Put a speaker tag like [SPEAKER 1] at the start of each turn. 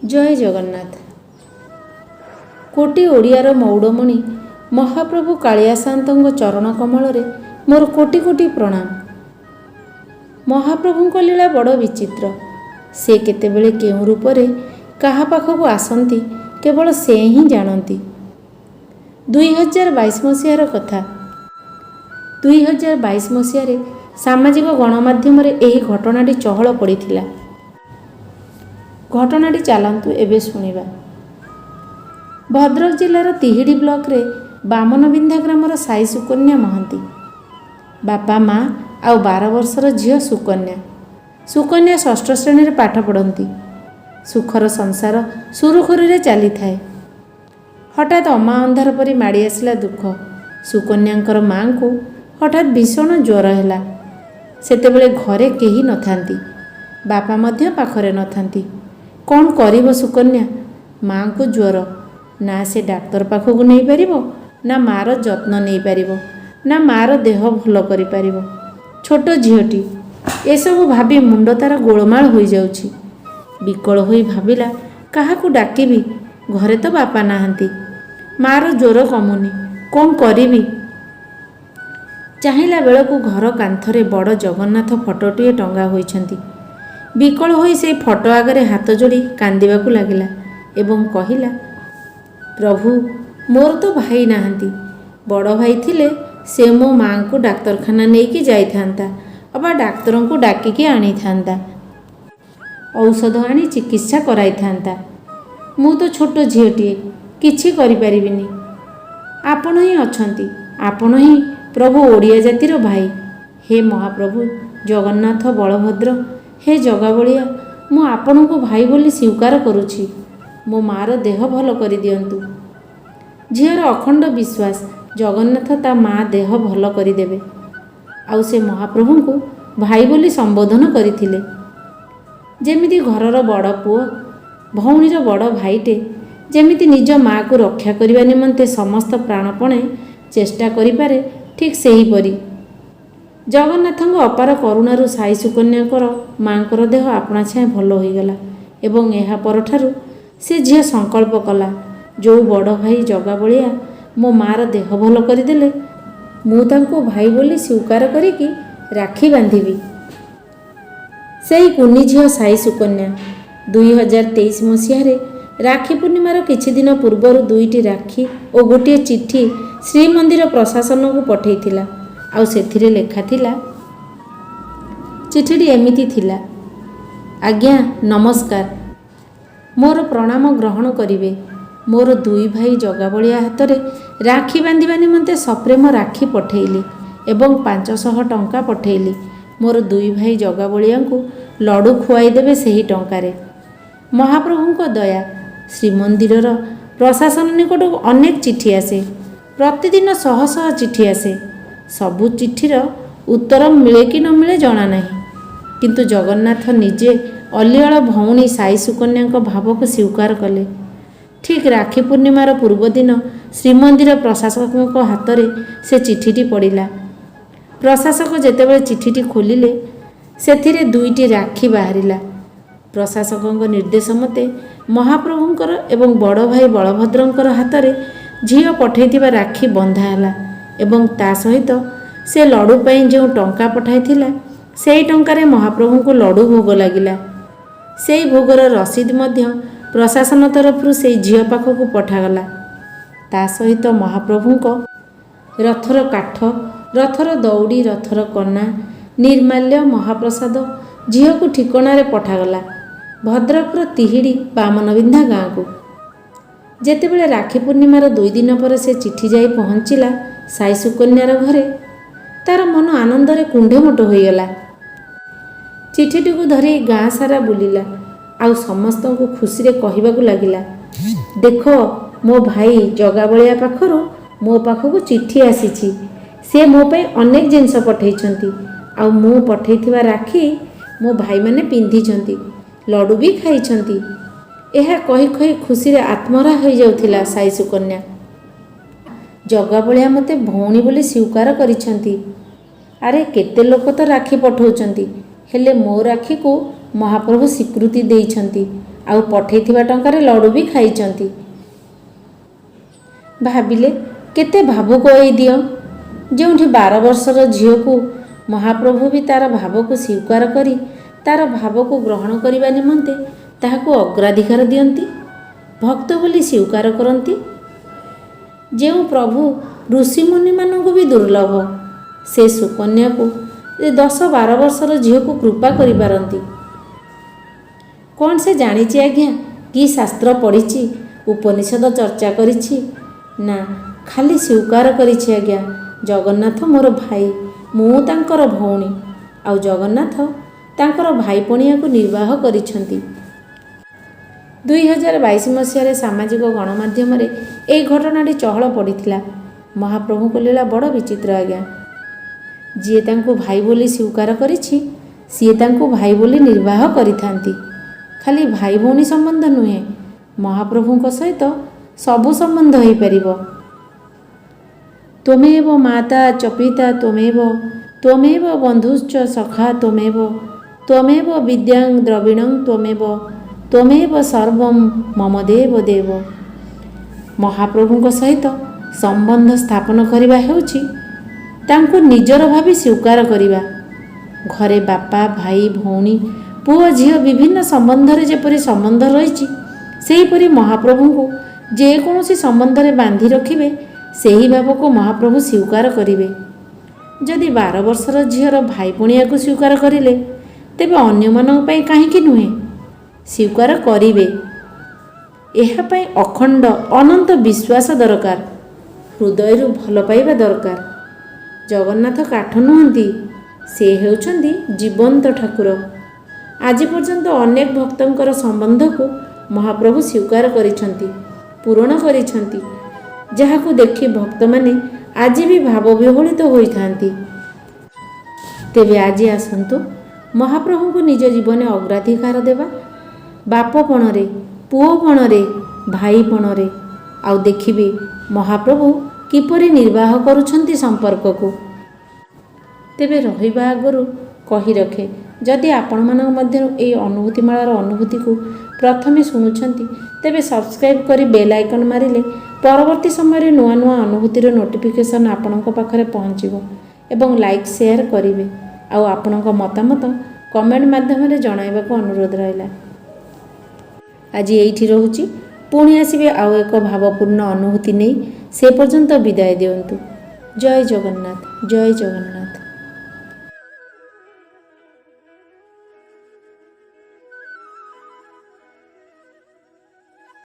[SPEAKER 1] ଜୟ ଜଗନ୍ନାଥ। କୋଟି ଓଡ଼ିଆର ମଉଡ଼ମଣି ମହାପ୍ରଭୁ କାଳିଆ ସାଆନ୍ତଙ୍କ ଚରଣ କମଳରେ ମୋର କୋଟି କୋଟି ପ୍ରଣାମ। ମହାପ୍ରଭୁଙ୍କ ଲୀଳା ବଡ଼ ବିଚିତ୍ର। ସେ କେତେବେଳେ କେଉଁ ରୂପରେ କାହା ପାଖକୁ ଆସନ୍ତି, କେବଳ ସେ ହିଁ ଜାଣନ୍ତି। 2022 ମସିହାର କଥା। 2022 ମସିହାରେ ସାମାଜିକ ଗଣମାଧ୍ୟମରେ ଏହି ଘଟଣାଟି ଚହଳ ପଡ଼ିଥିଲା। ଘଟଣାଟି ଚାଲନ୍ତୁ ଏବେ ଶୁଣିବା। ଭଦ୍ରକ ଜିଲ୍ଲାର ତିହିଡ଼ି ବ୍ଲକରେ ବାମନବିନ୍ଧା ଗ୍ରାମର ସାଇ ସୁକନ୍ୟା ମହାନ୍ତି। ବାପା, ମା ଆଉ 12 ବର୍ଷର ଝିଅ ସୁକନ୍ୟା। ସୁକନ୍ୟା ଷଷ୍ଠ ଶ୍ରେଣୀରେ ପାଠ ପଢ଼ନ୍ତି। ସୁଖର ସଂସାର ସୁରୁଖୁରୁରେ ଚାଲିଥାଏ। ହଠାତ୍ ଅମା ଅନ୍ଧାର ପରି ମାଡ଼ି ଆସିଲା ଦୁଃଖ। ସୁକନ୍ୟାଙ୍କର ମାଆଙ୍କୁ ହଠାତ୍ ଭୀଷଣ ଜ୍ୱର ହେଲା। ସେତେବେଳେ ଘରେ କେହି ନଥାନ୍ତି, ବାପା ମଧ୍ୟ ପାଖରେ ନଥାନ୍ତି। କ'ଣ କରିବ ସୁକନ୍ୟା? ମାଆଙ୍କୁ ଜ୍ୱର। ନା ସେ ଡାକ୍ତର ପାଖକୁ ନେଇପାରିବ, ନା ମାଆର ଯତ୍ନ ନେଇପାରିବ, ନା ମାଆର ଦେହ ଭଲ କରିପାରିବ। ଛୋଟ ଝିଅଟି। ଏସବୁ ଭାବି ମୁଣ୍ଡ ତାର ଗୋଳମାଳ ହୋଇଯାଉଛି। ବିକଳ ହୋଇ ଭାବିଲା, କାହାକୁ ଡାକିବି? ଘରେ ତ ବାପା ନାହାନ୍ତି, ମାଆର ଜ୍ୱର କମୁନି, କ'ଣ କରିବି? ଚାହିଁଲା ବେଳକୁ ଘର କାନ୍ଥରେ ବଡ଼ ଜଗନ୍ନାଥ ଫଟୋଟିଏ ଟଙ୍ଗା ହୋଇଛନ୍ତି। ବିକଳ ହୋଇ ସେଇ ଫଟୋ ଆଗରେ ହାତ ଯୋଡ଼ି କାନ୍ଦିବାକୁ ଲାଗିଲା ଏବଂ କହିଲା, ପ୍ରଭୁ, ମୋର ତ ଭାଇ ନାହାନ୍ତି। ବଡ଼ ଭାଇ ଥିଲେ ସେ ମୋ ମାଆଙ୍କୁ ଡାକ୍ତରଖାନା ନେଇକି ଯାଇଥାନ୍ତା ଅବା ଡାକ୍ତରଙ୍କୁ ଡାକିକି ଆଣିଥାନ୍ତା, ଔଷଧ ଆଣି ଚିକିତ୍ସା କରାଇଥାନ୍ତା। ମୁଁ ତ ଛୋଟ ଝିଅଟିଏ, କିଛି କରିପାରିବିନି। ଆପଣ ହିଁ ଅଛନ୍ତି, ଆପଣ ହିଁ ପ୍ରଭୁ ଓଡ଼ିଆ ଜାତିର ଭାଇ। ହେ ମହାପ୍ରଭୁ ଜଗନ୍ନାଥ ବଳଭଦ୍ର, ହେ ଜଗାବଳିଆ, ମୁଁ ଆପଣଙ୍କୁ ଭାଇ ବୋଲି ସ୍ୱୀକାର କରୁଛି। ମୋ ମାଆର ଦେହ ଭଲ କରିଦିଅନ୍ତୁ। ଝିଅର ଅଖଣ୍ଡ ବିଶ୍ୱାସ, ଜଗନ୍ନାଥ ତା ମା ଦେହ ଭଲ କରିଦେବେ। ଆଉ ସେ ମହାପ୍ରଭୁଙ୍କୁ ଭାଇ ବୋଲି ସମ୍ବୋଧନ କରିଥିଲେ। ଯେମିତି ଘରର ବଡ଼ ପୁଅ, ଭଉଣୀର ବଡ଼ ଭାଇଟେ ଯେମିତି ନିଜ ମାଆକୁ ରକ୍ଷା କରିବା ନିମନ୍ତେ ସମସ୍ତ ପ୍ରାଣପଣେ ଚେଷ୍ଟା କରିପାରେ, ଠିକ୍ ସେହିପରି। ଜଗନ୍ନାଥଙ୍କ ଅପାର କରୁଣାରୁ ସାଇ ସୁକନ୍ୟାଙ୍କର ମାଆଙ୍କର ଦେହ ଆପଣା ଛାଏଁ ଭଲ ହୋଇଗଲା ଏବଂ ଏହା ପରଠାରୁ ସେ ଝିଅ ସଂକଳ୍ପ କଲା, ଯେଉଁ ବଡ଼ ଭାଇ ଜଗାବଳିଆ ମୋ ମାଆର ଦେହ ଭଲ କରିଦେଲେ, ମୁଁ ତାଙ୍କୁ ଭାଇ ବୋଲି ସ୍ୱୀକାର କରିକି ରାକ୍ଷୀ ବାନ୍ଧିବି। ସେଇ କୁନି ଝିଅ ସାଇ ସୁକନ୍ୟା 2023 ମସିହାରେ ରାକ୍ଷୀ ପୂର୍ଣ୍ଣିମାର କିଛି ଦିନ ପୂର୍ବରୁ ଦୁଇଟି ରାକ୍ଷୀ ଓ ଗୋଟିଏ ଚିଠି ଶ୍ରୀମନ୍ଦିର ପ୍ରଶାସନକୁ ପଠେଇଥିଲା। ଆଉ ସେଥିରେ ଲେଖା ଥିଲା, ଚିଠିଟି ଏମିତି ଥିଲା, ଆଜ୍ଞା ନମସ୍କାର, ମୋର ପ୍ରଣାମ ଗ୍ରହଣ କରିବେ। ମୋର ଦୁଇ ଭାଇ ଜଗାବଳିଆ ହାତରେ ରାକ୍ଷୀ ବାନ୍ଧିବା ନିମନ୍ତେ ସପ୍ରେମ ରାକ୍ଷୀ ପଠେଇଲି ଏବଂ 500 ଟଙ୍କା ପଠେଇଲି। ମୋର ଦୁଇ ଭାଇ ଜଗାବଳିଆଙ୍କୁ ଲଡ଼ୁ ଖୁଆଇଦେବେ ସେହି ଟଙ୍କାରେ। ମହାପ୍ରଭୁଙ୍କ ଦୟା। ଶ୍ରୀମନ୍ଦିରର ପ୍ରଶାସନ ନିକଟକୁ ଅନେକ ଚିଠି ଆସେ। ପ୍ରତିଦିନ ଶହ ଶହ ଚିଠି ଆସେ। ସବୁ ଚିଠିର ଉତ୍ତର ମିଳେ କି ନ ମିଳେ ଜଣା ନାହିଁ। କିନ୍ତୁ ଜଗନ୍ନାଥ ନିଜେ ଅଲିଅଳ ଭଉଣୀ ସାଇ ସୁକନ୍ୟାଙ୍କ ଭାବକୁ ସ୍ୱୀକାର କଲେ। ଠିକ୍ ରାକ୍ଷୀ ପୂର୍ଣ୍ଣିମାର ପୂର୍ବଦିନ ଶ୍ରୀମନ୍ଦିର ପ୍ରଶାସକଙ୍କ ହାତରେ ସେ ଚିଠିଟି ପଡ଼ିଲା। ପ୍ରଶାସକ ଯେତେବେଳେ ଚିଠିଟି ଖୋଲିଲେ, ସେଥିରେ ଦୁଇଟି ରାକ୍ଷୀ ବାହାରିଲା। ପ୍ରଶାସକଙ୍କ ନିର୍ଦ୍ଦେଶ ମତେ ମହାପ୍ରଭୁଙ୍କର ଏବଂ ବଡ଼ ଭାଇ ବଳଭଦ୍ରଙ୍କର ହାତରେ ଝିଅ ପଠେଇଥିବା ରାକ୍ଷୀ ବନ୍ଧା ହେଲା ଏବଂ ତା ସହିତ ସେ ଲଡ଼ୁ ପାଇଁ ଯେଉଁ ଟଙ୍କା ପଠାଇଥିଲା, ସେଇ ଟଙ୍କାରେ ମହାପ୍ରଭୁଙ୍କୁ ଲଡ଼ୁ ଭୋଗ ଲାଗିଲା। ସେଇ ଭୋଗର ରସିଦ ମଧ୍ୟ ପ୍ରଶାସନ ତରଫରୁ ସେଇ ଝିଅ ପାଖକୁ ପଠାଗଲା। ତା ସହିତ ମହାପ୍ରଭୁଙ୍କ ରଥର କାଠ, ରଥର ଦଉଡ଼ି, ରଥର କନା, ନିର୍ମାଲ୍ୟ, ମହାପ୍ରସାଦ ଝିଅକୁ ଠିକଣାରେ ପଠାଗଲା, ଭଦ୍ରକର ତିହିଡ଼ି ବାମନବିନ୍ଧା ଗାଁକୁ। ଯେତେବେଳେ ରାକ୍ଷୀ ପୂର୍ଣ୍ଣିମାର 2 ଦିନ ପରେ ସେ ଚିଠି ଯାଇ ପହଞ୍ଚିଲା ସାଇ ସୁକନ୍ୟାର ଘରେ, ତାର ମନ ଆନନ୍ଦରେ କୁଣ୍ଢେମୋଟ ହୋଇଗଲା। ଚିଠିଟିକୁ ଧରି ଗାଁ ସାରା ବୁଲିଲା ଆଉ ସମସ୍ତଙ୍କୁ ଖୁସିରେ କହିବାକୁ ଲାଗିଲା, ଦେଖ, ମୋ ଭାଇ ଜଗାବଳିଆ ପାଖରୁ ମୋ ପାଖକୁ ଚିଠି ଆସିଛି। ସେ ମୋ ପାଇଁ ଅନେକ ଜିନିଷ ପଠେଇଛନ୍ତି ଆଉ ମୁଁ ପଠେଇଥିବା ରାକ୍ଷୀ ମୋ ଭାଇମାନେ ପିନ୍ଧିଛନ୍ତି, ଲଡ଼ୁ ବି ଖାଇଛନ୍ତି। ଏହା କହି କହି ଖୁସିରେ ଆତ୍ମହରା ହୋଇଯାଉଥିଲା ସାଇ ସୁକନ୍ୟା। ଜଗାବଳିଆ ମୋତେ ଭଉଣୀ ବୋଲି ସ୍ୱୀକାର କରିଛନ୍ତି। ଆରେ, କେତେ ଲୋକ ତ ରାକ୍ଷୀ ପଠଉଛନ୍ତି, ହେଲେ ମୋ ରାକ୍ଷୀକୁ ମହାପ୍ରଭୁ ସ୍ୱୀକୃତି ଦେଇଛନ୍ତି ଆଉ ପଠେଇଥିବା ଟଙ୍କାରେ ଲଡ଼ୁ ବି ଖାଇଛନ୍ତି। ଭାବିଲେ କେତେ ଭାବୁକ ଏଇ ଦିଅଁ। ଯେଉଁଠି 12 ବର୍ଷର ଝିଅକୁ ମହାପ୍ରଭୁ ବି ତାର ଭାବକୁ ସ୍ୱୀକାର କରି ତାର ଭାବକୁ ଗ୍ରହଣ କରିବା ନିମନ୍ତେ ତାହାକୁ ଅଗ୍ରାଧିକାର ଦିଅନ୍ତି, ଭକ୍ତ ବୋଲି ସ୍ୱୀକାର କରନ୍ତି। ଯେଉଁ ପ୍ରଭୁ ଋଷିମୁନିମାନଙ୍କୁ ବି ଦୁର୍ଲଭ, ସେ ସୁକନ୍ୟାକୁ, 10-12 ବର୍ଷର ଝିଅକୁ କୃପା କରିପାରନ୍ତି। କ'ଣ ସେ ଜାଣିଛି ଆଜ୍ଞା? କି ଶାସ୍ତ୍ର ପଢ଼ିଛି, ଉପନିଷଦ ଚର୍ଚ୍ଚା କରିଛି? ନା, ଖାଲି ସ୍ୱୀକାର କରିଛି ଆଜ୍ଞା, ଜଗନ୍ନାଥ ମୋର ଭାଇ, ମୁଁ ତାଙ୍କର ଭଉଣୀ। ଆଉ ଜଗନ୍ନାଥ ତାଙ୍କର ଭାଇପଣିଆକୁ ନିର୍ବାହ କରିଛନ୍ତି। 2022 ମସିହାରେ ସାମାଜିକ ଗଣମାଧ୍ୟମରେ ଏହି ଘଟଣାଟି ଚହଳ ପଡ଼ିଥିଲା। ମହାପ୍ରଭୁଙ୍କ ଲୀଳା ବଡ଼ ବିଚିତ୍ର ଆଜ୍ଞା। ଯିଏ ତାଙ୍କୁ ଭାଇ ବୋଲି ସ୍ୱୀକାର କରିଛି, ସିଏ ତାଙ୍କୁ ଭାଇ ବୋଲି ନିର୍ବାହ କରିଥାନ୍ତି। ଖାଲି ଭାଇ ଭଉଣୀ ସମ୍ବନ୍ଧ ନୁହେଁ, ମହାପ୍ରଭୁଙ୍କ ସହିତ ସବୁ ସମ୍ବନ୍ଧ ହୋଇପାରିବ। ତ୍ୱମେବ ମାତା ଚ ପିତା ତ୍ୱମେବ, ତ୍ୱମେବ ବନ୍ଧୁଶ୍ଚ ସଖା ତ୍ୱମେବ, ତ୍ୱମେବ ବିଦ୍ୟାଂ ଦ୍ରବିଣଂ ତ୍ୱମେବ, ତ୍ୱମେବ ସର୍ବଂ ମମ ଦେବ ଦେବ। ମହାପ୍ରଭୁଙ୍କ ସହିତ ସମ୍ବନ୍ଧ ସ୍ଥାପନ କରିବା ହେଉଛି ତାଙ୍କୁ ନିଜର ଭାବି ସ୍ୱୀକାର କରିବା। ଘରେ ବାପା, ଭାଇ, ଭଉଣୀ, ପୁଅ, ଝିଅ ବିଭିନ୍ନ ସମ୍ବନ୍ଧରେ ଯେପରି ସମ୍ବନ୍ଧ ରହିଛି, ସେହିପରି ମହାପ୍ରଭୁଙ୍କୁ ଯେକୌଣସି ସମ୍ବନ୍ଧରେ ବାନ୍ଧି ରଖିବେ, ସେହି ଭାବକୁ ମହାପ୍ରଭୁ ସ୍ୱୀକାର କରିବେ। ଯଦି 12 ବର୍ଷର ଝିଅର ଭାଇପଣିଆକୁ ସ୍ୱୀକାର କରିଲେ, ତେବେ ଅନ୍ୟମାନଙ୍କ ପାଇଁ କାହିଁକି ନୁହେଁ ସ୍ୱୀକାର କରିବେ? ଏହା ପାଇଁ ଅଖଣ୍ଡ ଅନନ୍ତ ବିଶ୍ୱାସ ଦରକାର, ହୃଦୟରୁ ଭଲ ପାଇବା ଦରକାର। ଜଗନ୍ନାଥ କାଠ ନୁହନ୍ତି, ସେ ହେଉଛନ୍ତି ଜୀବନ୍ତ ଠାକୁର। ଆଜି ପର୍ଯ୍ୟନ୍ତ ଅନେକ ଭକ୍ତଙ୍କର ସମ୍ବନ୍ଧକୁ ମହାପ୍ରଭୁ ସ୍ୱୀକାର କରିଛନ୍ତି, ପୂରଣ କରିଛନ୍ତି, ଯାହାକୁ ଦେଖି ଭକ୍ତମାନେ ଆଜି ବି ଭାବବିହ୍ୱଳିତ ହୋଇଥାନ୍ତି। ତେବେ ଆଜି ଆସନ୍ତୁ ମହାପ୍ରଭୁଙ୍କୁ ନିଜ ଜୀବନରେ ଅଗ୍ରାଧିକାର ଦେବା, ବାପପଣରେ, ପୁଅପଣରେ, ଭାଇପଣରେ। ଆଉ ଦେଖିବେ ମହାପ୍ରଭୁ କିପରି ନିର୍ବାହ କରୁଛନ୍ତି ସମ୍ପର୍କକୁ। ତେବେ ରହିବା ଆଗରୁ କହି ରଖେ, ଯଦି ଆପଣମାନଙ୍କ ମଧ୍ୟରୁ ଏହି ଅନୁଭୂତିମାଳାର ଅନୁଭୂତିକୁ ପ୍ରଥମେ ଶୁଣୁଛନ୍ତି, ତେବେ ସବସ୍କ୍ରାଇବ୍ କରି ବେଲ୍ ଆଇକନ୍ ମାରିଲେ ପରବର୍ତ୍ତୀ ସମୟରେ ନୂଆ ନୂଆ ଅନୁଭୂତିର ନୋଟିଫିକେସନ୍ ଆପଣଙ୍କ ପାଖରେ ପହଞ୍ଚିବ ଏବଂ ଲାଇକ୍, ସେୟାର କରିବେ। ଆଉ ଆପଣଙ୍କ ମତାମତ କମେଣ୍ଟ ମାଧ୍ୟମରେ ଜଣାଇବାକୁ ଅନୁରୋଧ ରହିଲା। ଆଜି ଏଇଠି ରହୁଛି। ପୁଣି ଆସିବି ଆଉ ଏକ ଭାବପୂର୍ଣ୍ଣ ଅନୁଭୂତି ନେଇ। ସେ ପର୍ଯ୍ୟନ୍ତ ବିଦାୟ ଦିଅନ୍ତୁ। ଜୟ ଜଗନ୍ନାଥ, ଜୟ ଜଗନ୍ନାଥ।